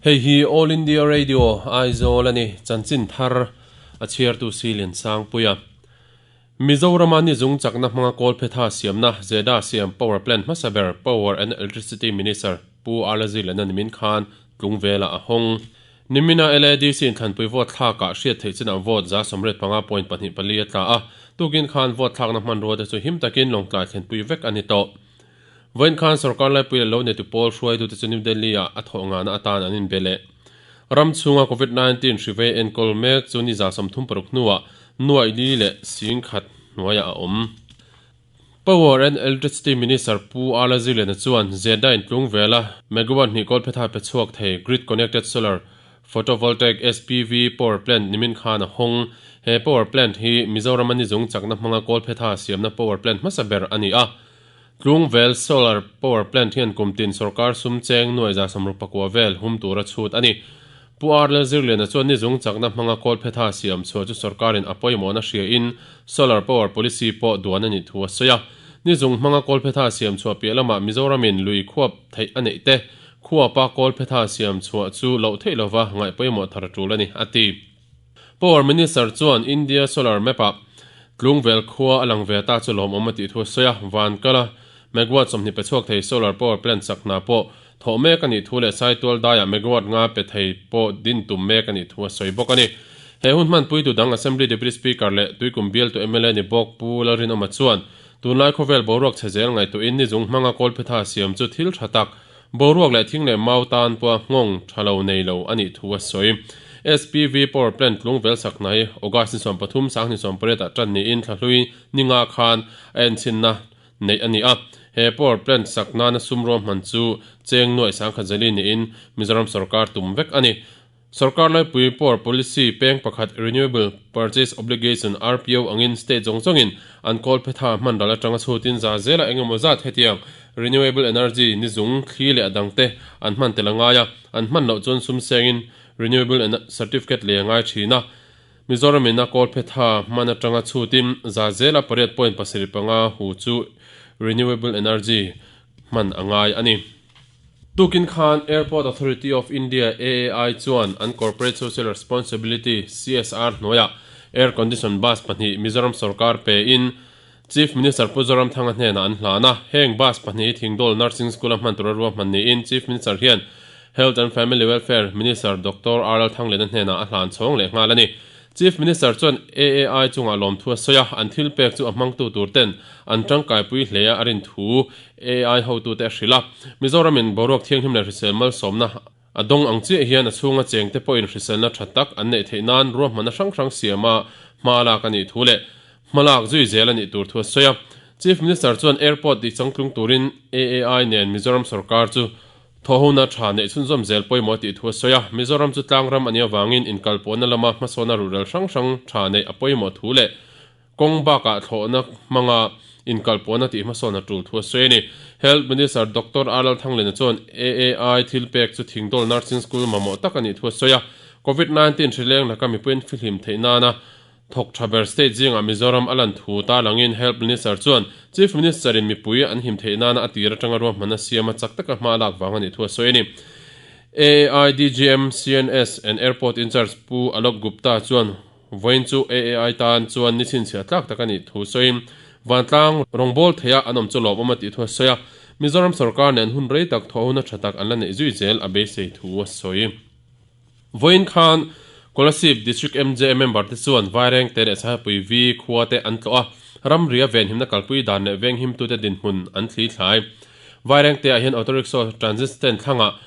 Hei hi All India Radio, Aizawl a ni, chanchin thar a chhiartu si Liansangpuia. Mizorama ni zung chakna hmanga kawlphetha siamna Zeda siam power plant hmasa ber Power and Electricity Minister Pu Arlazi Lena nimin khan tlung velah a hawng. Nimina LADC inthlanpui vote thlakah hriat theih chinah vote 85.24 a tla a, tukin khan vote thlakna hmanrua te chu him takin Lawngtlai thlenpui vek a ni tawh. Vawiin khan sorkar laipui leh lo neitu pawl hruaitute chu New Delhi-ah a thawh ngahna atan an inbe leh. Ram chhunga Covid 19 hri vei enkawl mek chu ni 36 hnuah nuaih li leh 10,000 hnuaiah a awm. Power and Electricity Minister Pu Arla Ziliana chuan Zeda intlung vela megawatt hnih kawlphetha pe chhuak thei Grid Connected Solar Photovoltaic, SPV, Power Plant nimin khan a hawng. He power plant hi Mizorama nizung chakna hmanga kawlphetha siamna power plant hmasa ber a ni a. Tlungvel Solar Power Plant hian kum tin sorkar sum cheng nuai 69 vel hum tura chhut a ni. Pu R Lalzirliana chuan nizung chakna hmanga kawlphetha siam chhuah chu sorkarin a pawimawhna hriain Solar Power Policy pawh duan a nih thu a sawi a. Nizung hmanga kawlphetha siam chhuah piah lamah Mizoramin lui khuap theih a neih te, khuapa kawlphetha siam chhuah chu loh theih lova ngaih pawimawh thar a tul a ni, a ti. Power Minister chuan India Solar Map-ah Tlungvel khua a lang ve ta chu lawmawm a tih thu a sawi a, van kala megawatt 20 pe chhuak thei solar power plant sak hna pawh thawh mek a nih thu leh Saitual daiah megawatt nga pe thei pawh din tum mek a nih thu a sawi bawk a ni. He hun hmanpuitu dang Assembly Deputy Speaker leh Tuikum bialtu mla ni bawk Pu Lalrinawma chuan tunlai khawvel boruak chhe zel ngaihtuahin nizung hmanga kawlphetha siam chu thil tha tak Boruak leh thing leh mau tan pawha nghawng tha lo nei lo a nih thu a sawi. SPV Power Plant tlung vel sak hnai August ni 13, 2018 ah tan niin thlahlui ni nga khan a enchhinna neih a ni a. He power plant sak nana sum ruahman chu cheng nuaih sangkhat zali niin Mizoram sorkar tum vek a ni. Sorkar laipui power policy peng pakhat Renewable Purchase Obligation, RPO, angin state zawng zawngin an kawl phetha hman ral atanga chhutin za zela engemaw zat hetiang renewable energy ni zung, thli leh a dangte an hman tel a ngai a, an hman loh chuan sum sengin renewable certificate lei a ngai thin a. Mizoram in a kawl phetha hman atanga chhutin za zela 8.75 hu chu renewable energy hman a ngai a ni. Tukin khan Airport Authority of India, AAI, chuan an Corporate Social Responsibility, CSR, hnuaiah Air Condition Bus pahnih Mizoram sorkar pein Chief Minister Pu Zoramthanga hnenah an hlan a. Heng bus pahnih hi Thingdawl Nursing School-a hman tura ruahman niin Chief Minister hian Health and Family Welfare Minister Doctor R Lalthangliana hnenah a hlan chhawng leh nghal a ni. Chief Minister chuan AAI chungah lawmthu a sawi a, an thil pek chu a hmangtu tur ten an tangkaipui hle a a rin thu AAI hotute a hrilh a. Mizoramin boruak thianghlim leh hrisel malsawmna a dawng ang chiah hian a chhunga chengte pawhin hriselna tha tak an neih theih nan ruahmanna hrang hrang siama hma lak a nih thu leh hmalak zui zel a nih tur thu a sawi a. Chief Minister chuan Airport tih changtlung turin AAI nen Mizoram sorkar chu Thawhona tha neih chhunzawm zel pawimawh tih thu a sawi a, Mizoram chu tlangram a nih avangin inkalpawhna lama hmasawna ruhrel hrang hrang tha neih a pawimawh thu leh kawng bakah thlawhna hmanga inkalpawhna tih hmasawn a tul thu a sawi a ni. Health Minister Doctor R Lalthangliana chuan AAI thil pek chu Thingdawl Nursing School mamawh tak a nih thu a sawi a, Covid 19 hrileng laka mipuiin fihlim theih nana Thawk tha ber state zingah Mizoram a lan thu tarlangin Health Minister chuan Chief Minister in mipui an him theih nana a tir atanga ruahmanna siama chak taka hma a lak vang a nih thu a sawi a ni. AAI DGM, CNS and Airport in-charge Pu Alok Gupta chuan vawiin chu AAI tan chuan ni chhinchhiah tlak tak a nih thu sawiin vantlang rawngbâwl theia an awm chu lawmawm a tih thu a sawi a. Mizoram sorkar nen hun rei tak thawhhuna tha tak an la neih zui zel a beisei thu a sawi. Vawiin khan Kolasib District MJA member te chuan Vairengte leh Sahepui V khua te an tlawh a, ramria venhimna kalpui dan leh venghimtute dinhmun an thli thlai. Vairengte ah hian Auto Rickshaw Transit Stand thlangah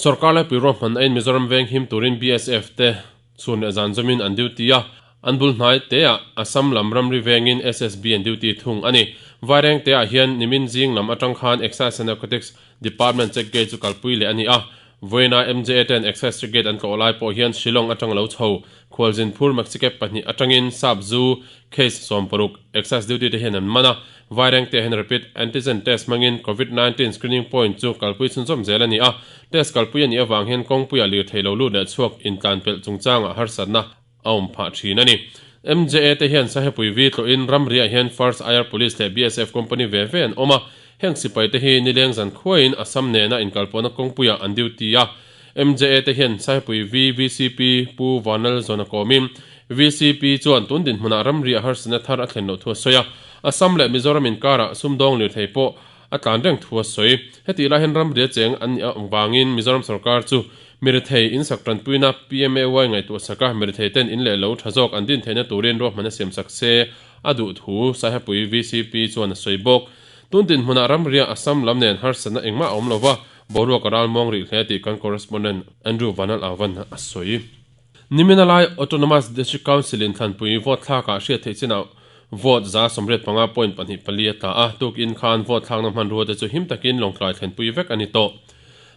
sawrkar laipui ruahman aiin Mizoram venghim turin BSF te chhun leh zan zawmin an duty a, an bul hnai teah Assam lam ramri vengin SSB an duty thung a ni. Vairengte ah hian nimin zing lam atang khan Excise and Narcotics Department check gate chu kalpui leh a ni a, Vawiina MJA ten Excise check gate an tlawh lai pawh hian Shillong atang lo chho khualzin phur Maxicab pahnih atangin sap zu case 60 Excise duty te hian an man a, Vairengte hian Rapid Antigen Test hmangin Covid 19 screening point chu kalpui chhunzawm zel a ni a, test kalpui a nih avang hian kawngpuiah lirthei lo lut leh chhuak intlanpelh chungchangah harsatna a awm phah thin a ni. MJA te hian Sahepui vi tlawhin ramriah hian First IR Police leh BSF company ve ve an awm a, heng sipai te hi nileng zan khuaiin Assam nena inkalpawhna kawngpuiah an duty a. MJA te hian Saipui V VCP Pu Vanlalzawna kawmin VCP chuan tun dinhmunah ramri a harsatna thar a thlen loh thu a sawi a, Assam leh Mizoram inkarah sumdawng lirthei pawh a tlan reng thu a sawi. Hetih lai hian ramria cheng an nih avangin Mizoram sorkar chu mirethei insak tanpuina PMAY ngaihtuah saka mirethei ten in leh lo tha zawk an din theihna turin ruahmanna siam sak se a duh thu Saihapui VCP chuan a sawi bawk. Tun dinhmunah ramria Assam lam nen harsatna engmah a awm lova, boruak a ralmuang rih hle tih kan correspondent Andrew Vanal Avan a sawi. Nimina lai Autonomous District Council in thlanpui vote thlakah hriat theih chinah vote 85 point 2 4 a tla a, tukin khan vote thlakna hmanrua te chu him takin Lawngtlai thlenpui vek a ni tawh.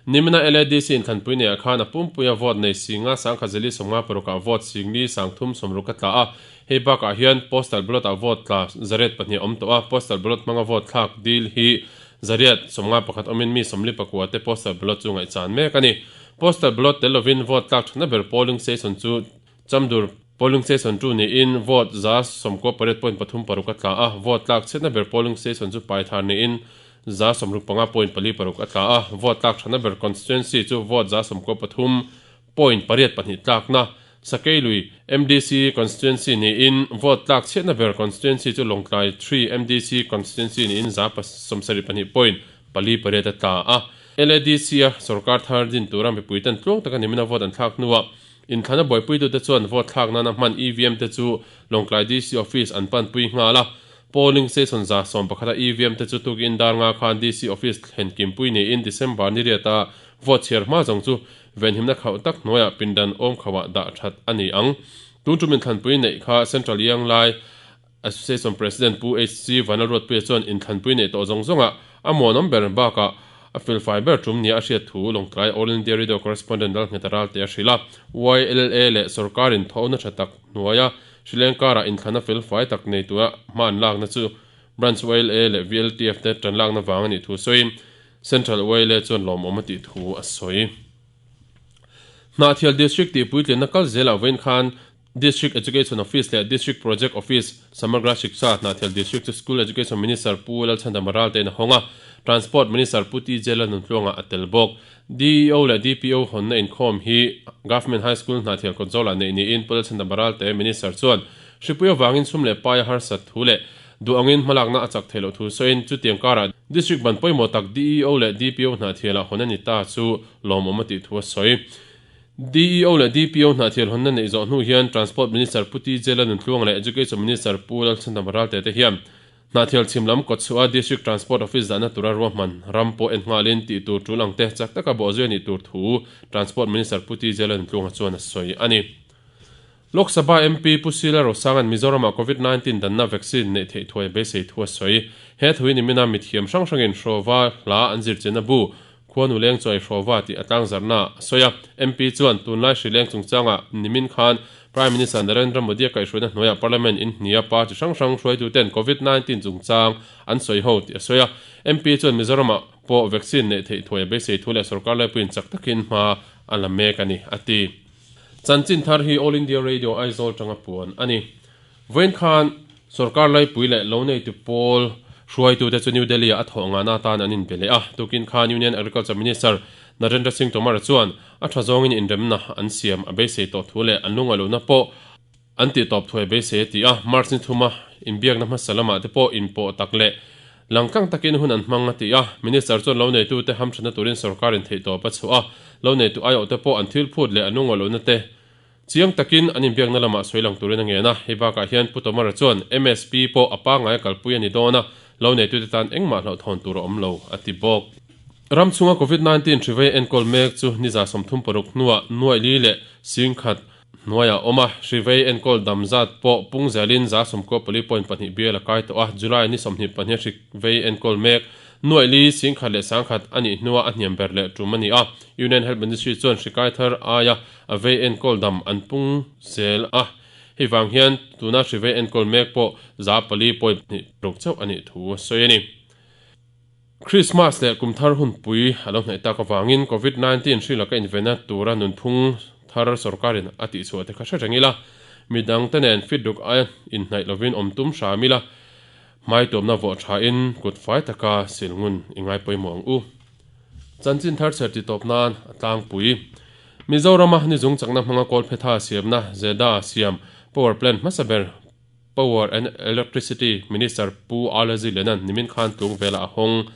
Nimina LADC in thlanpui neiah khan a pumpuia vote nei singa sangkhat zeli sawmnga parukah vote singli sangthum sawmruk a tla a, hei bakah hian postal ballot ah vote tla 202 a awm tawh a, postal ballot hmanga vote thlak dil hi 151 awmin mi 49 te postal ballot chu ngaihchan mek a ni. Postal ballot tel lovin vote tlak thatna ber polling station chu Chamdur polling station 2 niin vote 98 point 3 6 a tla a, vote tlak chhiatna ber polling station chu Paithar niin 65 point 4 6 a tla a, vote tlak thatna ber constituency chu vote 93 point 8 2 tlakna Sakeilui MDC constituency niin vote tlak chhiatna ber constituency chu Lawngtlai 3 MDC constituency niin 72 point 4 8 a tla a. LADC-a sorkar thar din tura mipuiten tluang taka nimina vote an thlak hnuah inthlana buaipuitute chuan vote thlak nana hman EVM te chu Lawngtlai DC office an panpui nghal a. Polling station 11 a EVM te chu tukin dar nga khan DC office thlen kimpui niin December ni riata vote chhiar hma zawng chu venhimna khauh tak hnuaiah pindan awm khauhah dah that a ni ang. Tun tum inthlanpui neih kha Central Ianglai Association President Pu HC Vanlalruatpuia chuan inthlanpui neih tawh zawng zawngah a muanawm ber bakah a felfai ber tum nia a hriat thu Lawngtlai All India Radio Correspondent Lalngheta Ralte a hrilh a. YLA leh sorkarin thawhna tha tak hnuaia Sri Lanka-ah inthlana felfai tak nei tura hma an lakna chu Branch YLA leh VLTF te tan lakna vang a nih thu sawiin Central YLA chuan lawmawm a tih thu a sawi. Hnahthial District tih puitlinna kal zelah vawiin khan District Education Office leh District Project Office, Samagra Shiksha, Hnahthial District chu School Education Minister Pu Lalchhandama Raltein a hawng a, Transport Minister Pu TJ Lalnuntluanga a tel bawk. DEO leh DPO hawnna inkhawm hi Government High School Hnahthial kawtzawlah neih niin Pu Lalchhandama Ralte Minister chuan hripui avangin sum leh paia harsat thu leh duh angin hmalakna a chak theih loh thu sawiin chutiang karah District ban pawimawh tak DEO leh DPO Hnahthialah hawn a ni ta chu lawmawm a tih thu a sawi. DEO leh DPO hnahthial hawnna neih zawh hnu hian Transport Minister Pu TJ Lalnuntluanga leh Education Minister Pu Lalchhandama Ralte te hian hnahthial chhim lam kawtchhuah a District Transport Office dahna tura ruahman ram pawh en nghalin tih tur tul ang te chak taka bawhzui a nih tur thu Transport Minister Pu TJ Lalnuntluanga chuan a sawi a ni. Lok Sabha MP Pu Sila Rosanga'n Mizoramah Covid 19 danna vaccine neih theih thuai a beisei thu a sawi. He thu hi nimina mithiam hrang hrangin Hrawva hla an zirchianna bu Khuanu leng chuai Hrawva tih a tlangzarhna a sawi a. MP chuan tunlai hri leng chungchangah nimin khan Prime Minister Narendra Modi a kaihhruaina hnuaiah Parliament in hnia party hrang hrang hruaituten Covid 19 chungchang an sawi ho tih a sawi a. MP chuan Mizoramah pawh vaccine neih theih thuai a beisei thu leh sorkar laipuiin chak takin hma a la mek a ni, a ti. Chanchin thar hi All India Radio Aizawl tanga puan a ni. Vawiin khan sorkar laipui leh lo neitu pawl hruaitute chu New Delhi-ah a thawh ngahna atan an inbe leh a. Tukin khan Union Agriculture Minister Narendra Singh Tomar chuan a tha zawngin inremna an siam a beisei tawh thu leh an lungaihlohna pawh an tihtawp thuai beisei a ti a. March ni thuma inbiakna hmasa lamah te pawh inpawh tak leh langtlang takin hun an hmang a ti a. Minister chuan lo neitute hamthatna turin sorkarin theihtawp a chhuah a, lo neitu aiawhte pawh an thil phut leh an lungaihlohna te Chiang takin an inbiakna lamah sawi lang turin a ngen a, hei bakah hian Pu Tomara chuan MSP pawh a pangngai a kalpui a ni dawn a, lo neitute tan engmah hlauhthawn tur a awm lo, a ti bawk. Ram chhunga Covid 19 hri vei enkawl mek chu ni 36 hnuah nuaih li leh singkhat hnuaiah a awm a, hri vei enkawl dam zat pawh pung zelin 94 point pahnih bial a kai tawh a, July ni 22 hri vei enkawl mek Nuaih li, singkhat leh sangkhat a nih hnua a hniam ber leh tum a ni a. Union Health Ministry chuan hri kai thar aia a vei enkawl dam an pung zel a. Hei vang hian tuna hri vei enkawl mek pawh 4 point hnih ruk chauh a nih thu a sawi a ni. Christmas leh kum thar hunpui a lo hnaih tak avangin Covid 19 hri laka invenna tura nunphung thar sorkarin a tihchhuah te kha hre reng ila, midangte nen fit ruk aia inhnaih lovin awm tum hram ila, Hmaituamna vawh thain kut fai taka sil ngun i ngai pawimawh ang u. Chanchin thar chher ti tawp nan a tlangpui. Mizorama ni zung chakna hmanga kawlphetha siamna Zeda siam power plant hmasa ber Power and Electricity Minister Pu Alazi Lenan nimin khan tlung velah a hawng.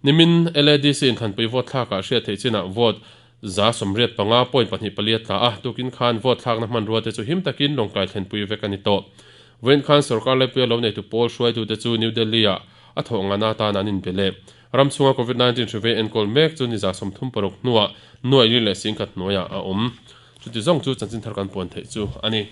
Nimin LADC inthlanpui vote thlakah hriat theih chinah vote 85 point 2 4 a tla a, tukin khan vote thlakna hmanrua te chu him takin lawngtlai thlenpui vek a ni tawh. Vawiin khan sorkar laipuia lo neitu pawl hruaitute chu New Delhi-ah a thawh ngana atan an inbe leh. Ram chhunga Covid 19 hri vei enkawl mek chu ni 36 hnuah nuai li leh 10,000 hnuaiah a awm. Chuti zawng chu chanchin thar kan puan theih chu a ni.